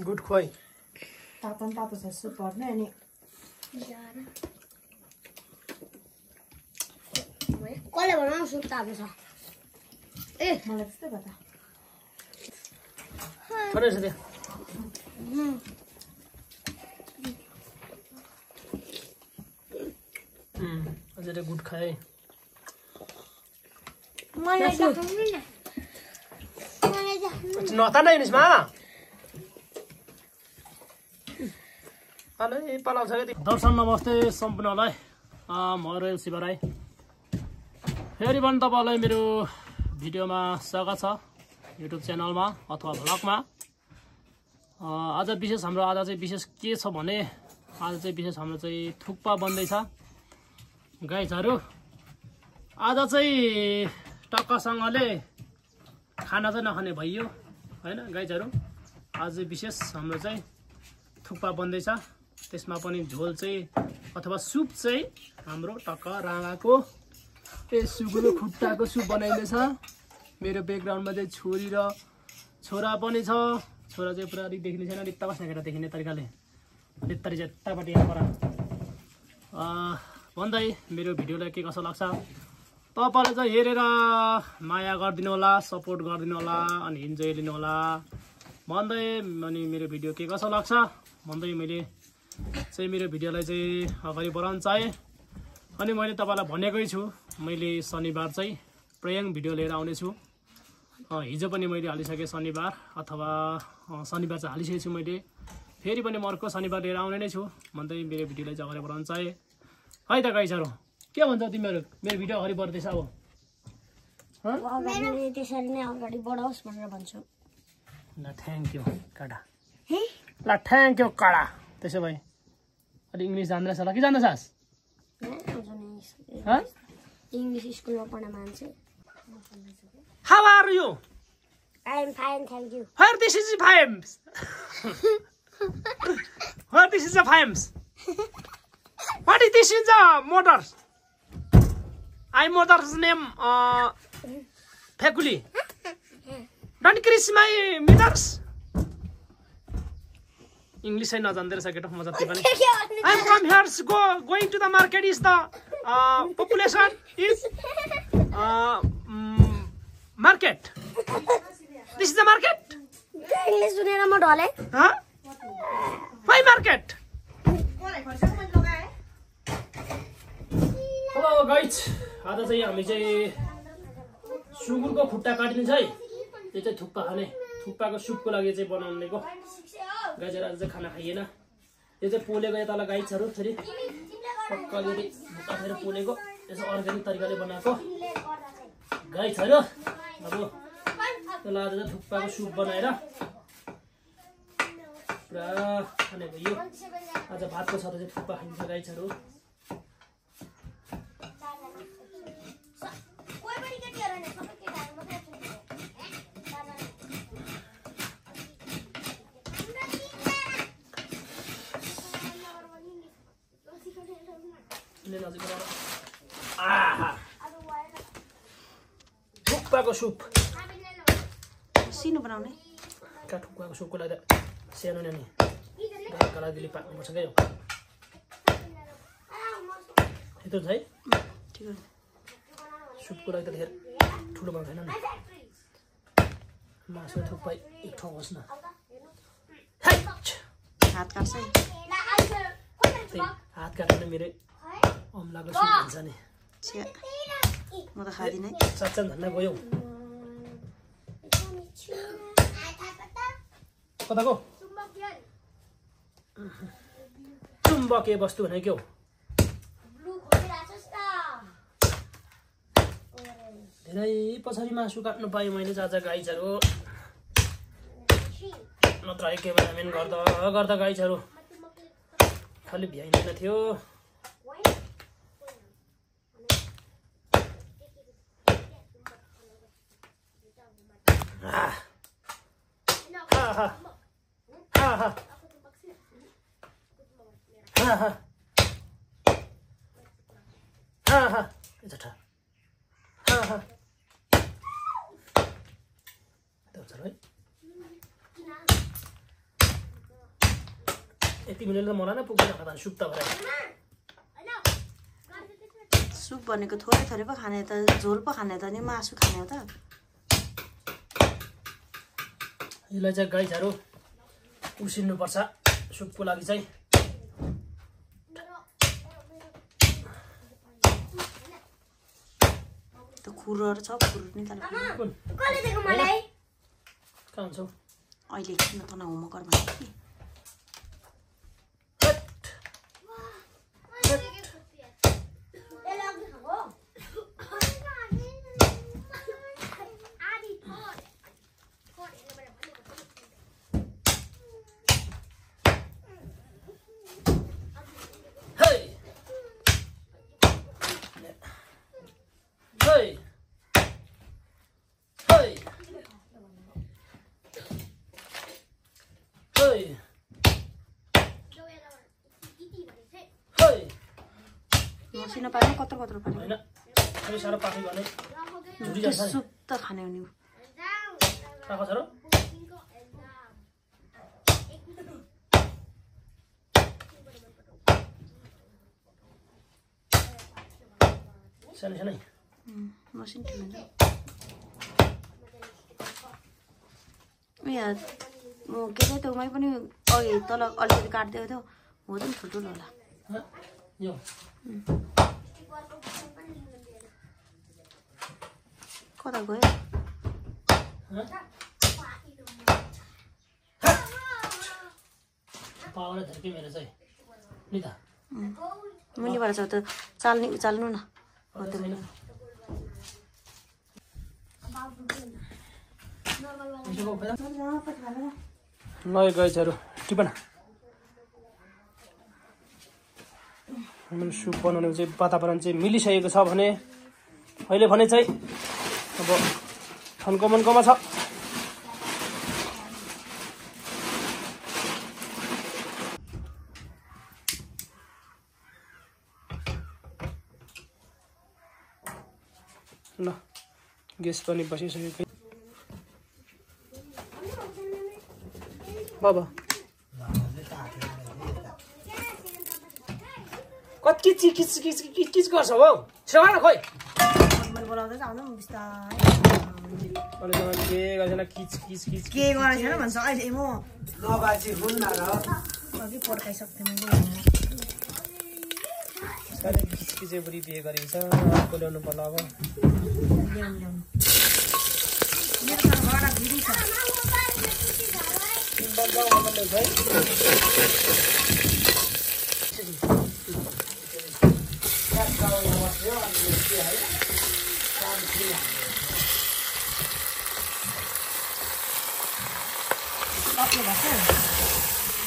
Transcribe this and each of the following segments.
Good खुवाई तातो तातो छ सुप पर्ने अनि कसले बनाउनु सुप तातो छ ए मलाई त्यस्तै भयो त थोरै छ अझै गुड खाए मलाई देखाउनु न नता नै निस्मा अलि पलाउँछ के दर्शन नमस्ते सम्पूर्णलाई म रोयल शिव राई फेरि पनि तपाईँलाई मेरो भिडियोमा स्वागत छ युट्युब च्यानलमा अथवा भ्लगमा आज विशेष हाम्रो आज चाहिँ विशेष के छ भने आज चाहिँ विशेष हाम्रो चाहिँ थुक्पा बन्दैछ गाइजहरू आज चाहिँ टक्कसँगले खाना चाहिँ नखाने भइयो हैन गाइजहरू आज विशेष हाम्रो चाहिँ थुक्पा बन्दैछ त्यसमा पनि झोल चाहिँ अथवा सुप चाहिँ हाम्रो टक्क राँगाको सुँगुरको खुट्टाको सुप बनाइँदैछ मेरो ब्याकग्राउन्डमा चाहिँ छोरी र छोरा पनि छ छोरा चाहिँ पुरा अलिक देखिने छैन अलिक तबास नाकेर देखिने तरिकाले लित्तरी चाहिँ यतापट्टि यहाँ पर भन्दै मेरो भिडियोलाई के कसो लाग्छ तपाईहरुले चाहिँ हेरेर माया गरिदिनु होला सपोर्ट गरिदिनु होला अनि इन्जोय लिनु होला भन्दै अनि मेरो भिडियो के कसो लाग्छ भन्दै मैले चाहिँ मेरो भिडियोलाई चाहिँ अगाडि बढाउन चाहे अनि मैले तपाईलाई भनेकै छु मैले शनिबार चाहिँ प्रयाङ भिडियो लिएर आउने छु हिजो पनि मैले हालिसके शनिबार अथवा शनिबार चाहिँ हालिसकेको छु मैले फेरि पनि म अर्को शनिबार लिएर आउने नै छु भन्दै मेरो भिडियोलाई चाहिँ अगाडि बढाउन चाहे है त गाइजहरु के भन्छ तिमीहरु मेरो भिडियो अगाडि बढ्दैछ अब मेरो त्यसरी नै अगाडि बढाओस् भनेर भन्छु ल थ्यांक यू काडा ल थ्यांक यू काडा त्यसो भए अलि इंग्लिश जान्दैछ ल के जान्दछस् इंग्लिश स्कुलमा पढ्ने मान्छे How are you? I am fine, thank you. Where this is Vimes? Where this is a Vimes? What is this in the motors? I mother's name Fekuli. Don't kiss my mothers. English I not understand. I'm from here. Going to the market is the population is market. This is the market. English सुनेर म ढले Huh? Why market? Hello guys. आज चाहिँ हामी चाहिँ सुँगुरको खुट्टा काटिन्छ है त्यो चाहिँ थुक्पा खाने थुक्पाको सुपको लागि चाहिँ बनाउनेको गाइजहरु आज चाहिँ खाना खाइएन यो चाहिँ पोलेको यताला गाइजहरु फेरि पक्कले काटेर पोलेको यसो अर्ग्यानिक तरिकाले बनाएको गाइजहरु अब त्यसलाई आज चाहिँ थुक्पाको सुप बनाएर पुरा खाने भयो आज भातको साथै चाहिँ थुक्पा खाइन्छ गाइजहरु थुक्पाको सुप सिनो बनाउने का थुक्पाको सुपको लागि सानो नानी गाईका लागि पाक्नुपर्छ क्या यो यस्तो छ है ठीक हो सुपको लागि त धेरै ठुलो बनाउँदैन नि मासु थुक्पा एक ठाउँ होस् न हात काट्छ हात काटेर मेरो अम्लाको सुप हुन्छ नि छ्या म त खादिनै साच्चै धन्ना गयो कताको चुम्बकीय वस्तु भने के हो धेरै पछाडि मासु काट्नु पाएँ मैले आज गाइजहरु नत्र क्यामेराम्यान गर्दा गर्दा गाइजहरु खालि भ्याइँदैन थियो यति मिनटले मलाई नै पुग्दैन होला सुप त भरे सुप भनेको थोरै थोरै पो खाने त झोल पो खाने त नि मासु खाने हो त यसलाई चाहिँ गाइजहरु उसिन्नु पर्छ सुपको लागि चाहिँ त खुरहरु छ खुर निकाल्नु कसले दिएको मलाई कहाँ हुन्छौ अहिले एकछिन त होमवर्क गर्नु भने कि मसिनो पार्नु कत्रो कत्रो पार्नु हैन अलि सारो पार्टी गर्ने झुडी त्यो जान्छ नि सुप त खाने हो नि राखो छ र सानो सानो मसिनो ठुलो यहाँ के अरे त्योमै पनि अघि तल अलिकति काट्दै थियो हो त नि ठुल्ठुलो होला यो कता गयो पावर धर्के मेरो चाहिँ नि त मुनिबाट छ त चाल्नु न हो त छैन ल गाइजहरु टिपन हाम्रो सुप बनाउने चाहिँ वातावरण चाहिँ मिलिसकेको छ भने अहिले भने चाहिँ अब थन्को मनकोमा छ ल ग्यास पनि बसिसकेको बाबा कति किच गर्छ हौ श्रवण खोइ बोलाउँदै आउनु बिस्तारै अनि के गर्दैन किच के गरेको छैन भन्छ अहिले म नबाजी हुन न र अघि पड्काइसक्थेँ मैले साह्रै किचकिचे बुढी बिहे गरिन्छ अर्को ल्याउनु पर्ला अब ल्याउनु मेरो घर भिडी छ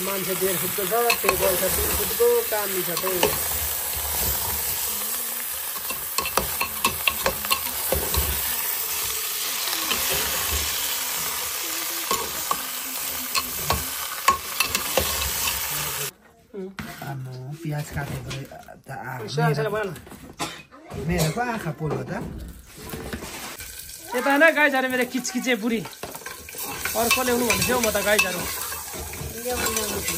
मान्छे 1.5 फुटको छ टेबल छ 3 फुटको काम छ त प्याज काटेको मेरो पो आँखा पोल्यो त यता होइन गाइजहरू मेरो किचकिचे बुढी अर्को ल्याउनु भन्दैथ्यो म त गाइजहरू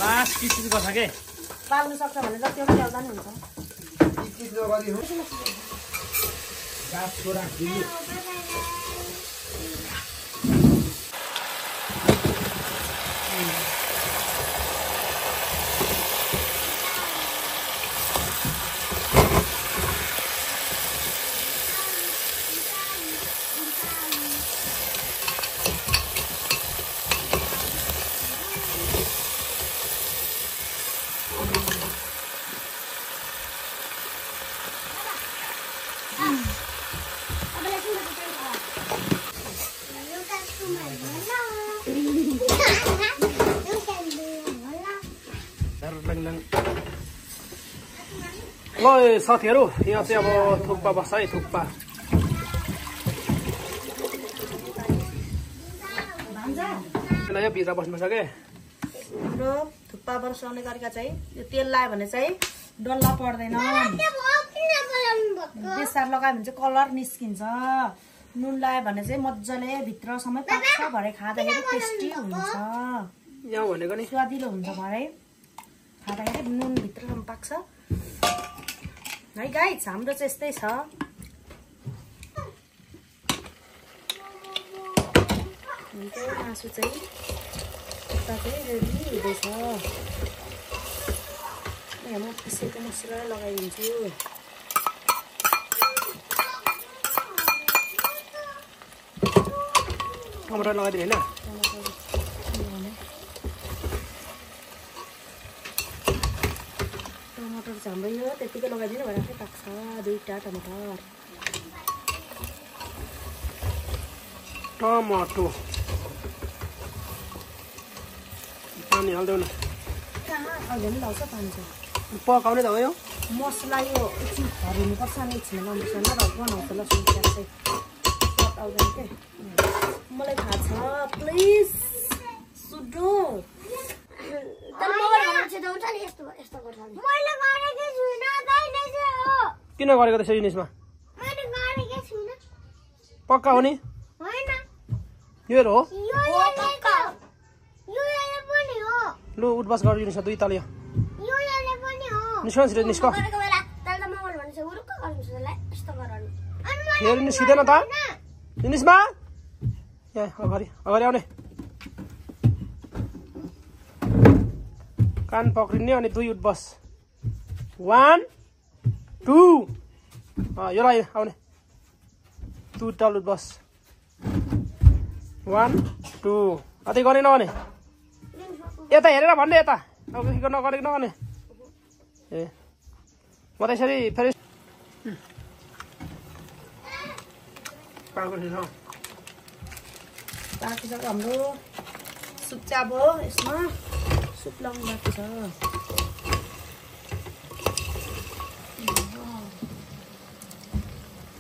लास्ट किचकिच गर्छ के पाल्नु सक्छ भने त त्यो पनि ल्याउँदा नि हुन्छ ल साथीहरू यहाँ चाहिँ अब थुक्पा बस्छ है थुक्पा यहाँ भित्र बस्नुपर्छ के हाम्रो थुक्पा बनाउने गरेका चाहिँ यो तेल लगायो भने चाहिँ डल्ला पर्दैन बेसार लगायो भने चाहिँ कलर निस्किन्छ नुन लगायो भने चाहिँ मजाले भित्रसम्म पाक्छ भरे खाँदाखेरि टेस्टी हुन्छ यहाँ भनेको नि स्वादिलो हुन्छ भरे खाँदाखेरि नुन भित्रसम्म पाक्छ है गाइस। हाम्रो चाहिँ यस्तै छ। मासु चाहिँ यता चाहिँ रेडी हुँदैछ। म पिसेको मसला लगाइदिन्छु। टमाटर लगाइदिनु होइन? टमाटर चाहिँ हाम्रो यो त्यतिकै लगाइदिनु भएर चाहिँ पाक्छ। 2टा टमाटर। टमाटो पानी हाल्दैन। कहाँ अहिले पनि लाउँछ पानी चाहिँ। पकाउने त हो यो मसला यो एकछिन हरिनुपर्छ नि। एकछिन लाउँदैछ र बनाउँछ ल सुनकार चाहिँ स्वाद आउँदैन के। मलाई थाहा छ। प्लिज सुडो किन गरेको त्यसरी जिनिसमा? पक्का हो नि? यो हो। लु उठबस गरिदिनु छ 2 तालियो। निस्कन छिटो निस्क। फेरि निस्किँदैन त जिनिसमा। यहाँ अगाडि आउने। कान पक्रिने अनि 2 उठबस। 1 2 यो लाई आउने। 2 टल उठबस। 1 2 अझै गर्ने नगर्ने। यता हेरेर भन्ने यता। अब नगरेको नगर्ने। ए म त यसरी फेरि पाकिसक्यो हाम्रो सुप चाहिँ। अब यसमा सुप लगाउनु बाँकी छ।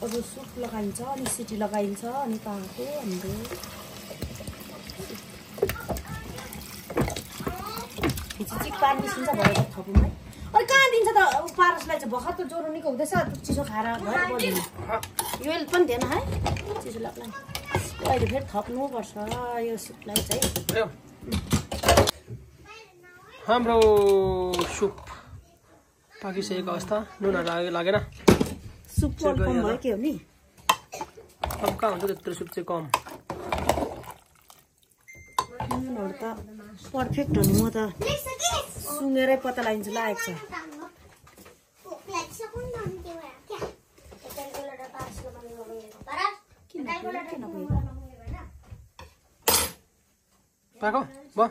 अब सुप लगाइन्छ अनि सिटी लगाइन्छ अनि पाको हाम्रो चिक पार निस्किन्छ। भएर थपौँ है। अनि कहाँ दिन्छ त पारसलाई चाहिँ भर्खर त ज्वरो निको हुँदैछ। चिसो खाएर भएर बढ्दिनु। यो पनि थिएन है चिसो लाग्ला। अहिले फेरि थप्नुपर्छ यो सुपलाई चाहिँ। हाम्रो सुप पाकिसकेको अवस्था। नुनहरू लागेन। सुप कम भयो के हो नि। अब कहाँ हुन्छ त्यत्रो सुप चाहिँ कम। नुनहरू त पर्फेक्ट हो नि। म त सुँगेरै पत्ता लगाइदिन्छु लागेको छ। पाको भयो।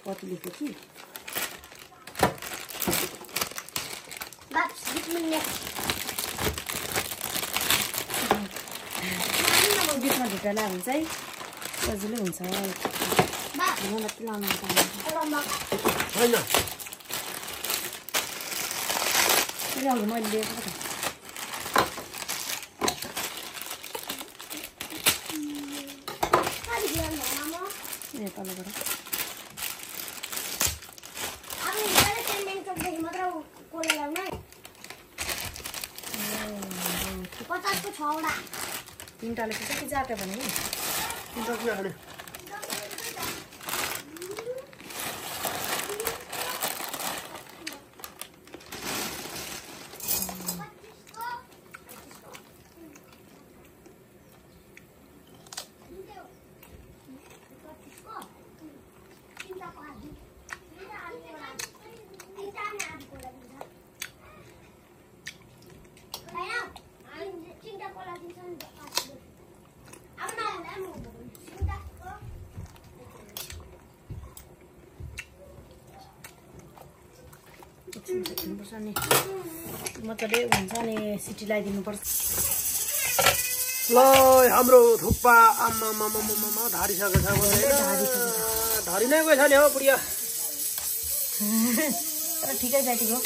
कति लेख्यो कि बिचमा ढुक्का लगायो भने चाहिँ सजिलो हुन्छ। होइन मैले लिएको त तलबाट 50 को 6वटा 3टाले कति जाट्यो भने नि 3टा पुरा खाने। मजाले हुन्छ नि सिटी लगाइदिनुपर्छ। ल हाम्रो थुक्पा आम्मा धारिसकेको छ। धरि नै गएछ नि हो बुढिया। तर ठिकै जातिको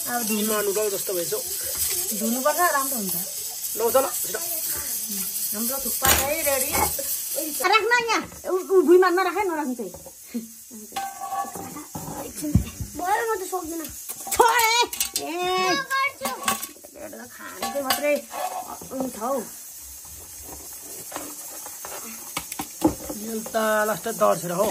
अब धुनमा नुडल जस्तो भएछ। धुनुपर्छ राम्रो हुन्छ। ल चल छिटो हाम्रो थुक्पा चाहिँ रेडी। राख्न यहाँ भुइँमा नराखे नराख्नु चाहिँ भयो। म त सक्दिनँ खानेकै मात्रै हुन्छ हौ। ल एउटा लास्ट दर्सेर हो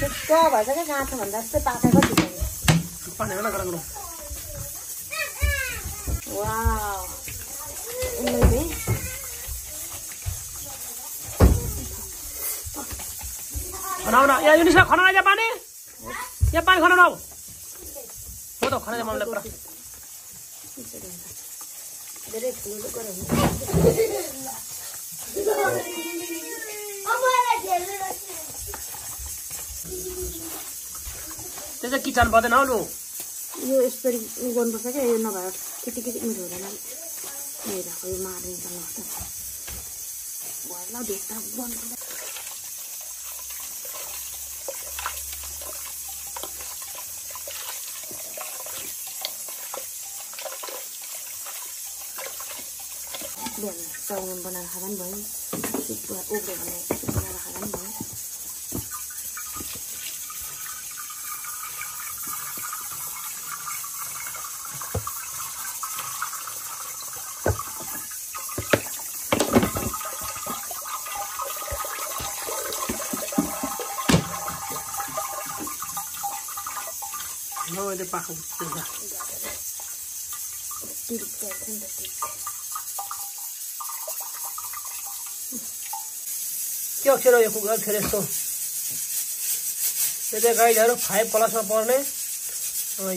त्यस्तो भएछ क्या गाँठो भन्दा जस्तै पाकेको थियो पानी हाल्न गरौँ वाउ खनाउन या युनिसमा खनाउन या पानी खनाउन हो त खना मलाई पुरा धेरै ठुलो गरौँ त्यो चाहिँ किचन पर्दैन हौ लु यो यसरी गर्नुपर्छ क्या यो नभएर त्यति मिठो हुँदैन मेराको यो मार्ने त नहोस् भयो ल भेट्दा बन्द चाउमिन बनाएर खाँदा पनि भयो सुप उब्रियो भने बनाएर खाँदा पनि भयो मैले पाएको के अक्षर यो कुकर फेरि यस्तो यो चाहिँ गाइजहरू 5 क्लासमा पढ्ने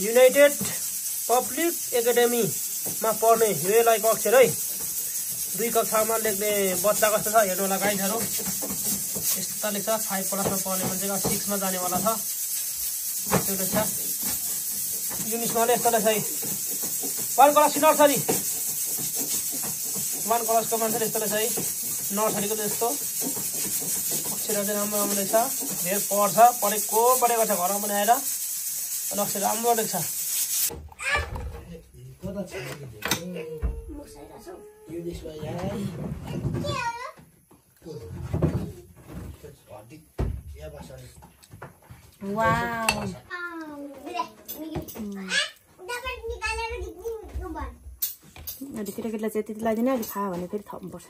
युनाइटेड पब्लिक एकाडेमीमा पढ्ने यो लाइक अक्षर है 2 कक्षामा लेख्ने बच्चा कस्तो छ हेर्नु होला गाइजहरू यस्ता लेख्छ 5 क्लासमा पढ्ने मान्छेको 6 मा जानेवाला छ त्यो लेख्छ युनिसमा यस्तो लेख्छ है 1 क्लास नर्सरी 1 क्लासको मान्छेले यस्तो लेख्छ है नर्सरीको त्यस्तो अक्षर चाहिँ राम्रो राम्रो लेख्छ धेर पढेको छ घरमा पनि आएर अनि अक्षर राम्रो लेख्छ अहिले केटाकेटीलाई चाहिँ त्यति लाग्दैन अहिले खायो भने फेरि थप्नुपर्छ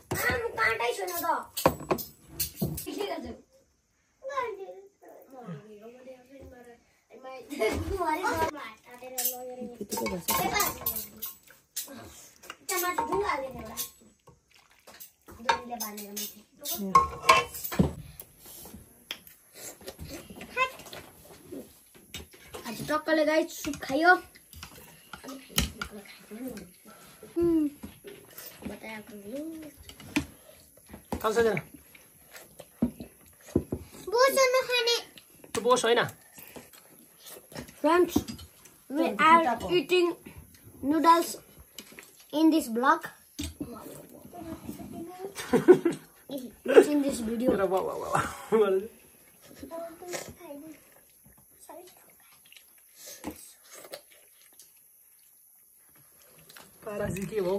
आज टक्कले गाई सुप खायो बोस होइन Friends, we are eating noodles in this vlog. In this video. Paraji के हो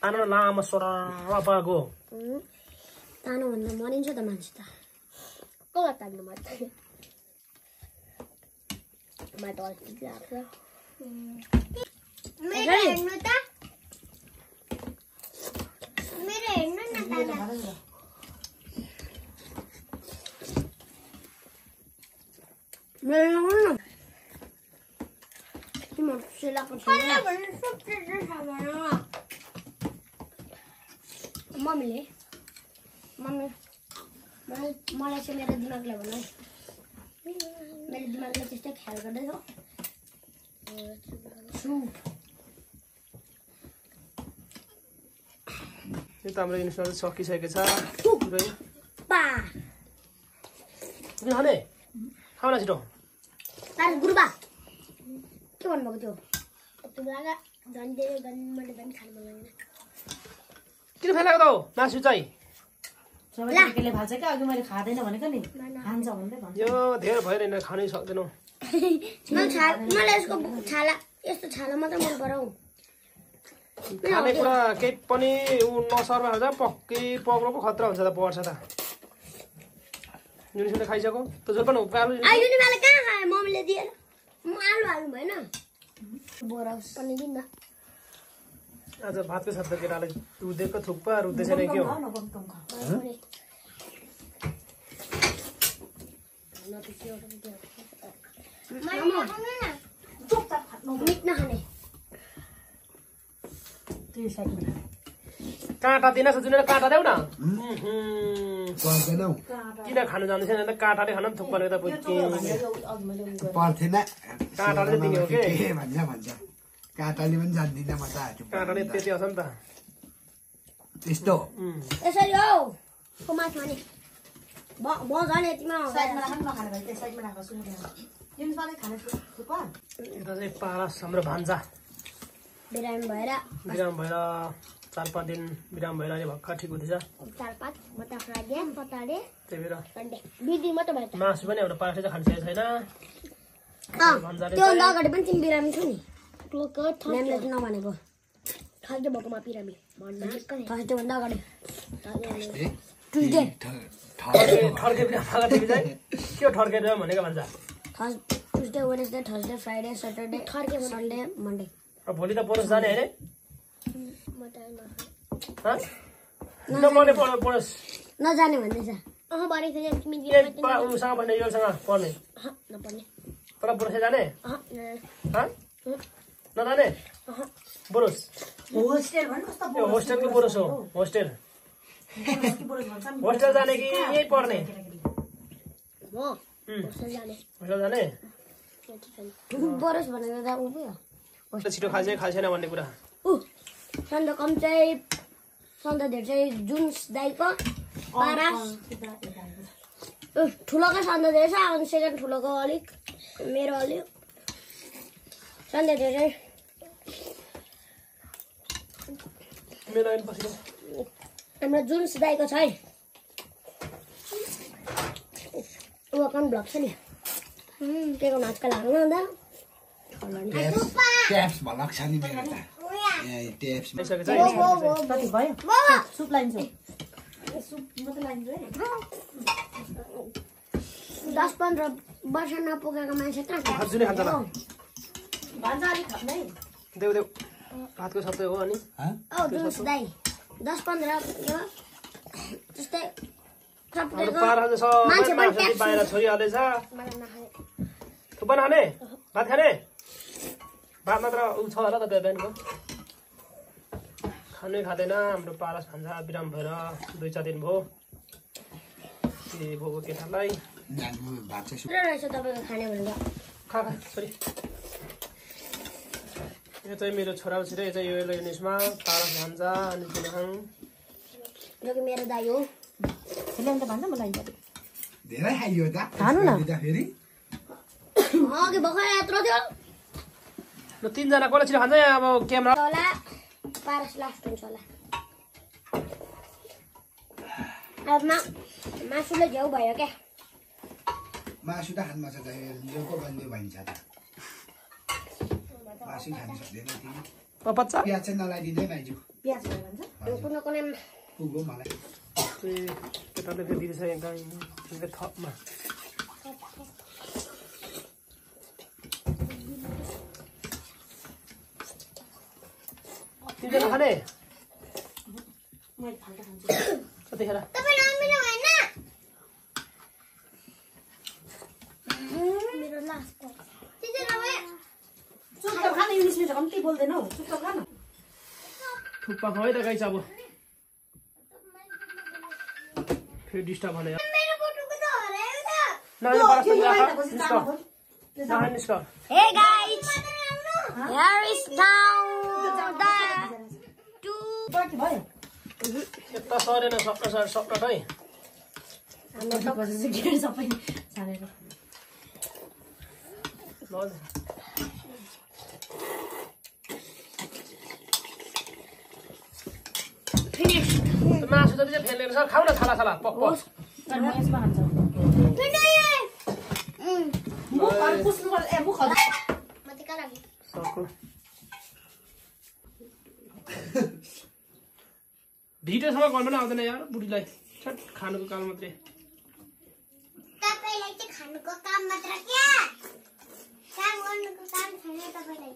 तानो लामो सरपाको तानो भन्दा मरिन्छ त मान्छे त को तान्नु मात्रै मेरो हेर्नु न मम्मीले मलाई चाहिँ मेरो दिमागले भन्नु मेरो दिमागले त्यस्तै ख्याल गर्दैछ यो त हाम्रो इन्स्टल सकिसकेको छ पुरै खाने खाउन छिटो गुरुबा के भन्नुभएको थियो तुलागा धन दिएर धन मैले धन खानु मन लाग्दैन किन फेलाको त हो मासु चाहिँ सबै केटीले खान्छ क्या अघि मैले खाँदैन भनेको नि खान्छ भन्दै भन्छ यो धेरै भइरहेन खानै सक्दैनौ मलाई यसको छाला यस्तो छाला मात्र मन पराउ खानेकुरा केही पनि उ नसर्वा हुन्छ पक्कै पक्रो पो खतरा हुन्छ त पर्छ त युनिसले खाइसक्यो त झोल पनि उकालो आइनु नि मलाई कहाँ खाए मम्मीले दिएर म आलु हाल्नु भएन बोरा पनि दिन न आज भातको साथ त केटाले दुधेको थुक्पा रुच्दैछ नि के हो मिट नखाने काँटा दिन जुन काँटा देऊ न पर्दैनौ किन खानु जाँदैछ नि काँटाले खान पनि थुक्पाले त पर्थेन काँटाले दिने हो के भन्छ काँटाले पनि जान्दिनँ म त काँटाले त्यति आउँछ नि त त्यस्तो यसरी हौ कमास खाने बजान यतिमा यता चाहिँ पारस हाम्रो भान्जा बिरामी भएर बिराम भएर 4-5 दिन बिराम भएर अहिले भर्खर ठिक हुँदैछ 4-5 बता फ्राइडे पताले त्यही भएर सन्डे 2 दिन मात्र भयो मासु पनि एउटा पारसले चाहिँ खानु छैन त्यो भन्दा अगाडि पनि तिमी बिरामी छु नि म्यामले चाहिँ नभनेको थर्सडे भएकोमा बिरामी थर्सडे भन्दा अगाडि ट्युजडे ठर्के बिराम भएको थियो चाहिँ के हो ठर्के बिराम भनेको भन्छ Tuesday Wednesday Thursday Friday Saturday थर्के सन्डे मन्डे अब भोलि त पोरस जाने होइन पोरस नजाने भन्दैछ उसँग भन्ने योसँग पढ्ने नपर्ने तर पोरस जाने नजाने बोरोस होस्टेलको बोरोस हो होस्टेल होस्टेल जाने कि यही पढ्ने होस्टेल जाने बोरस भनेको त उ भयो छिटो खान्छ खाल्छेन भन्ने कुरा सन्त कम चाहिँ सन्त धेर चाहिँ जुन्स दाइको पारास ठुलोको सन्त धेरै छ अनि सेकेन्ड ठुलोको अलिक मेरो अलिक सन्त धेर चाहिँ हाम्रो जुन्स दाइको छ है ऊ अकाउन्ट ब्लक छ नि के को नाचका लाग्नु हुँदा ट्याप्स भलक छ नि मेरो त ट्याप्स 10-15 वर्ष नपुगेको मान्छे कहाँ देऊ देऊ भातको सबै हो अनि जुन्स दाइ 10-15 जस्तै बाहिर छोडिहालेछ थुक्पा नखाने भात खाने भात मात्र उ छ होला त बिहानको खानै खाँदैन हाम्रो पारस खान्छ बिराम भएर 2-4 दिन भयो के भएको केटालाई रहेछ तपाईँको खाने भनेर खा छोरी यो चाहिँ मेरो छोरा छिटो यो चाहिँ यो युनिसमा पारस खान्छ अनि किनखाङ जो कि मेरो दाइ हो धेरै खाइयो त खानु न फेरि अघि भर्खर यत्रो थियो ल 3 जना कसले छिटो खान्छ अब क्यामेरा होला पारस लास्ट हुन्छ होला अब मासुले झ्याउ भयो क्या मासु त खानु मजा जोको बन्यो भन्छ त मासु खानु सक्दैन तिमी बच्चा प्याज चाहिँ नलाइदिँदैन आइजु प्याज भन्छ कुनै कुनै पुग्यो मलाई केटाले फेरि दिँदैछ एकदम थपमा तिनजना खाने कतिखेर मेरो लास्ट चुपचाप खान इङ्ग्लिसले त कम्ती बोल्दैन हौ चुपचाप खान थुक्पा खुवाइ त गाई अब फेरि डिस्टर्ब भने Hey guys, here is now यता सरेन सक्न है सबै छानेर मासु जति चाहिँ फेर्ने रहेछ खाउ न छाला छाला पक म यसमा खान्छ मुखहरु पुस्नु पर्छ ए मुखहरु भिडियोसम्म गर्न पनि आउँदैन यार बुढीलाई छट खानुको काल मात्रै गर्नुको काम मात्र क्या काम गर्नुको काम छैन तपाईलाई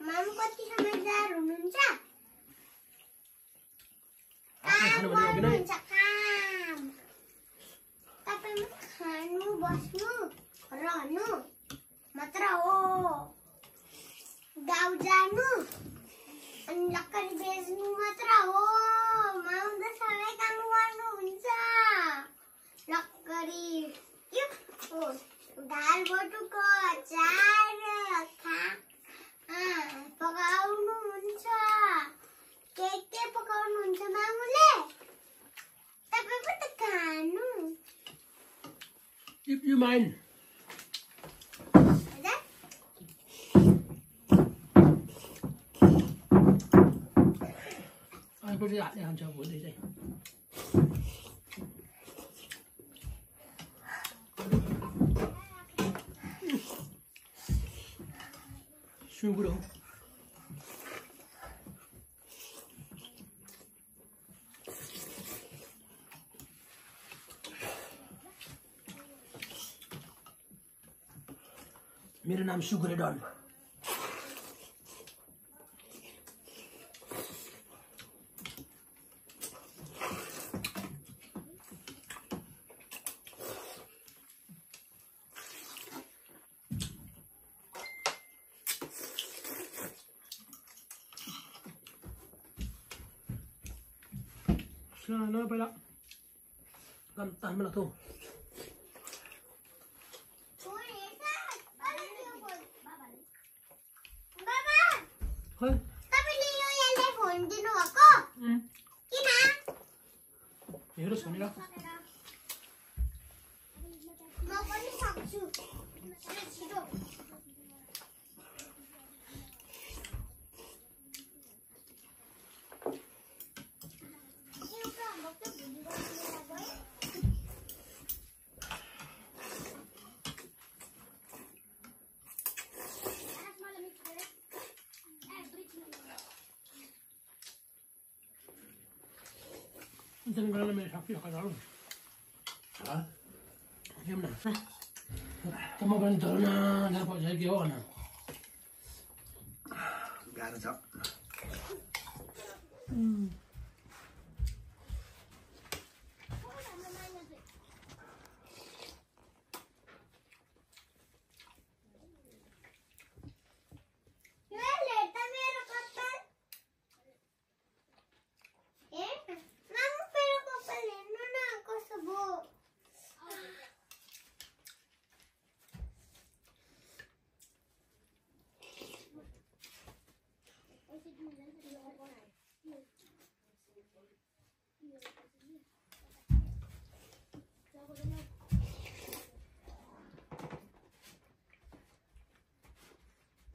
माम कति समझदार हुनुहुन्छ काम गर्नुहुन्छ काम तपाईँ खानु बस्नु रहनु मात्र हो गाउँ जानु अनि लक्कडी बेच्नु मात्र हो माम त सबै काम गर्नुहुन्छ लक्कडी के हो दाल बटुको अचार पकाउनुहुन्छ के पकाउनुहुन्छ मामुले तपाईँ पनि त खानु If you mind. Ai có dạ để làm cho buổi đây. Sugar đâu? मेरा नाम सुगरे don nó phải đó làm tàn mới là thôi तपाईले यो यसले फोन दिनु भएको किन हेर सुनेर म पनि सक्छु छिटो Jangan kalau mereka sapi akan lalu. Ah, gimana? Kamu bentar na, dapat saya gimana? गाह्रो छ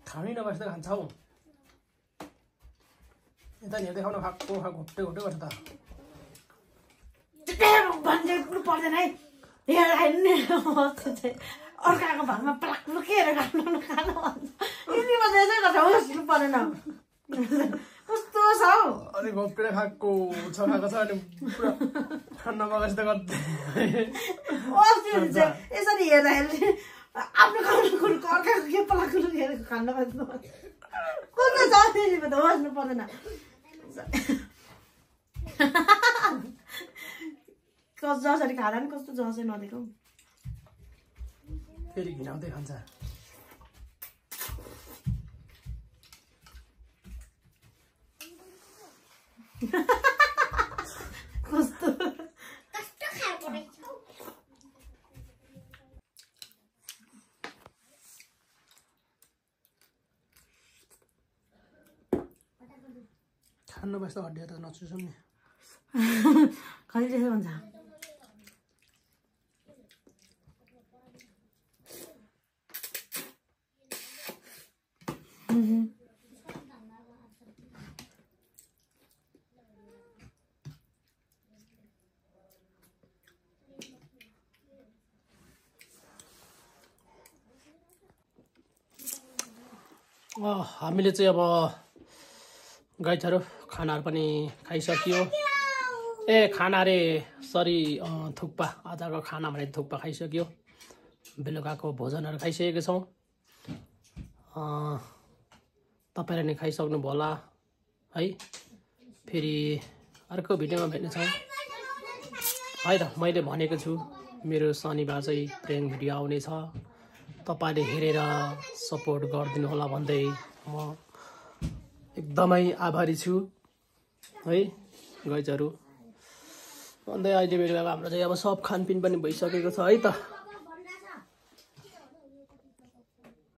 खानै नबस्दा खान्छौ यता हेर्दै खाउन खाएको घोप्टे घोप्टे गर्छ त भन्नु पर्दैन है अर्काको भागमा प्लाक लुकेर खानु खानु यिनी मात्रै चाहिँ गर्छ होस्नु पर्दैन कस्तो छ हौ अनि घोप्टेर खाएको छ खाएको छ अनि पुरा खान नबस्दा गर्दै अस्ति हुन्छ यसरी हेर्दाखेरि आफ्नो खानुको अर्काको के पलाएको लुकेर खानु पर्दैन कस्तो छ त होस्नु पर्दैन कस्तो जसरी खाँदा नि कस्तो जसै नदेखाउ फेरि घिनाउँदै खान्छ कस्तो खाएको रहेछ खान नबस्दा हड्डिया त नचुसौँ नि खालि त्यसो भन्छ हामीले चाहिँ अब गाईहरू खानाहरू पनि खाइसक्यो खाना रे सरी थुक्पा आजको खाना भने थुक्पा खाइसक्यो बेलुकाको भोजनहरू खाइसकेका छौँ। तपाईँले नै खाइसक्नु होला है। फेरि अर्को भिडियोमा भेट्नेछौँ है त। मैले भनेको छु मेरो शनिबार चाहिँ प्र्याङ्क भिडियो आउनेछ, तपाईँले हेरेर सपोर्ट गरिदिनु होला भन्दै म एकदमै आभारी छु है गाइजहरू। अन्त अहिले बेलुका हाम्रो चाहिँ अब सब खानपिन पनि भइसकेको छ है त।